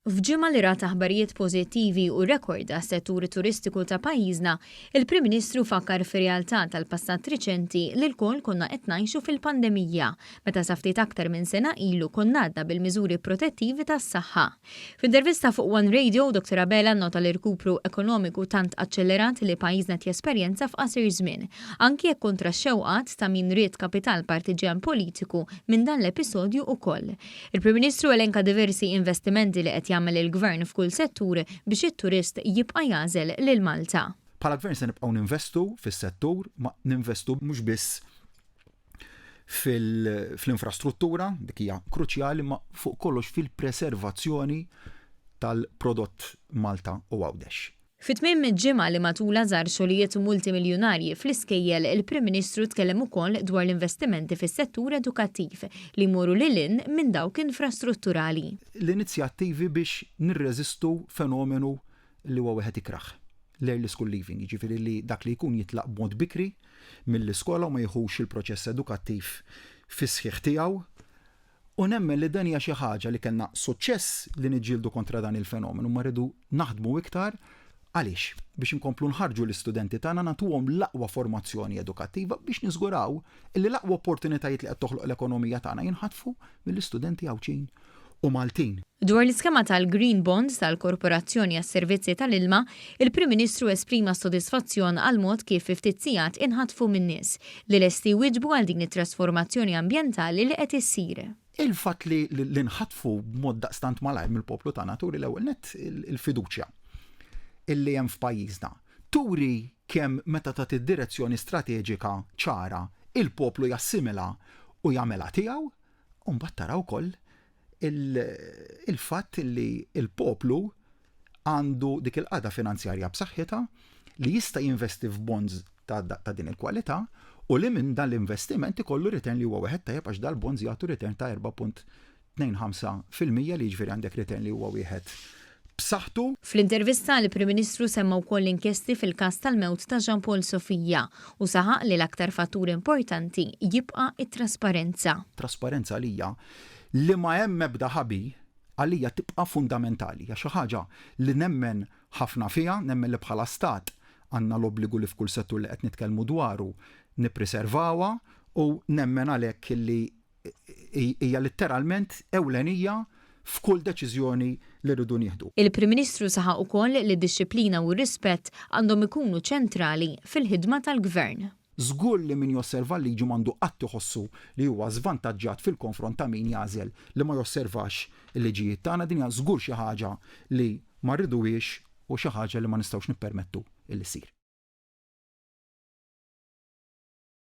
F'ġimgħa li rat aħbarijiet pożittivi u rekord għas-settur turistiku ta' pajjiżna, il-Prim Ministru fakkar fir-realtà tal-passat riċenti li lkoll konna qed ngħixu fil-pandemija, meta sa ftit aktar minn sena ilu konna għadna bil-miżuri protettivi tas-saħħa. F'intervista fuq One Radio, Dottor Abela nnota l-irkupru ekonomiku tant aċċellerat li pajjiżna qed jesperjenza f'qasir żmien, anki jekk kontra x-xewqat ta' min ried kapital partiġġjan politiku minn dan l-episodju ukoll. Il-Prim Ministru elenka diversi investimenti li qed jagħmel il-Gvern f'kull settur biex it-turist jibqa' jagħżel lil Malta. Bħala Gvern se nibqgħu ninvestu fis-settur, ma ninvestu mhux biss fl-infrastruttura, dik hija kruċjali, ma fuq kollox fil-preservazzjoni tal-prodott Malta u Għawdex. Fi tmiem ġimgħa li matulha żar xogħlijiet multimiljunarji fl-iskejjel, il-Prim Ministru tkellem ukoll dwar l-investimenti fis-settur edukattiv li jmorru lil hinn minn dawk infrastrutturali. L-inizjattivi biex nirreżistu fenomenu li huwa wieħed ikrah, l-early school leaving, jiġifieri li dak li jkun jitlaq b'mod bikri mill-iskola u ma jieħux il-proċess edukattiv fis-sħiħ tiegħu. U nemmen li dan hija xi ħaġa li kellna suċċess li niġġieldu kontra dan il-fenomenu, imma rridu naħdmu iktar. Għaliex? Biex inkomplu nħarrġu l-istudenti tagħna, nagħtuhom l-aqwa formazzjoni edukattiva biex niżguraw li l-aqwa opportunitajiet li qed toħloq l-ekonomija tagħna jinħatfu mill-istudenti Għawdxin u Maltin. Dwar l-iskema tal-Green Bonds tal-Korporazzjoni għas-Servizzi tal-Ilma, il-Prim Ministru esprima sodisfazzjon għall-mod kif fi ftit sigħat inħatfu min-nies, li lesti jwieġbu għal din it-trasformazzjoni ambjentali li qed issir. Il-fatt li li nħatfu b'mod daqstant malajr mill-poplu tagħna turi l-ewwel nett il-fiduċja illi hemm f'pajjiżna. Turi kemm meta tagħti direzzjoni strateġika ċara, il-poplu jassimilha u jagħmilha tiegħu, u mbagħad tara wkoll il-fatt li l-poplu għandu dik il-qagħda finanzjarja b'saħħitha li jista' jinvesti f'bonds ta' din il-kwalità u li minn dan l-investiment ikollu return li huwa wieħed tajjeb għax dal-bonds jagħtu return ta' 4.25% li jiġifieri għandek return li huwa wieħed b'saħħtu. Fl-intervista, il-Prim Ministru semma wkoll l-inkjesti fil-każ tal-mewt ta' Jean Paul Sofia u saħaq li l-aktar fattur importanti jibqa' t-trasparenza. Trasparenza għalija li ma hemm ebda ħabi għalija tibqa' fundamentali. Hija xi ħaġa li nemmen ħafna fiha, nemmen li bħala stat għandna l-obbligu li f'kull settur li qed nitkellmu dwaru nippriservawha u nemmen għalhekk li hija litteralment ewlenija f'kull deċiżjoni li rridu nieħdu. Il-Prim Ministru saħaq ukoll li d-dixxiplina u r-rispett għandhom ikunu ċentrali fil-ħidma tal-Gvern. Żgur li min josserva l-liġi m'għandu qatt iħossu li huwa żvantaġġat fil-konfront ta' min jagħżel li ma josservax il-liġijiet tagħna. Din hija żgur xi ħaġa li ma rriduhiex u xi ħaġa li ma nistgħux nippermettu li ssir.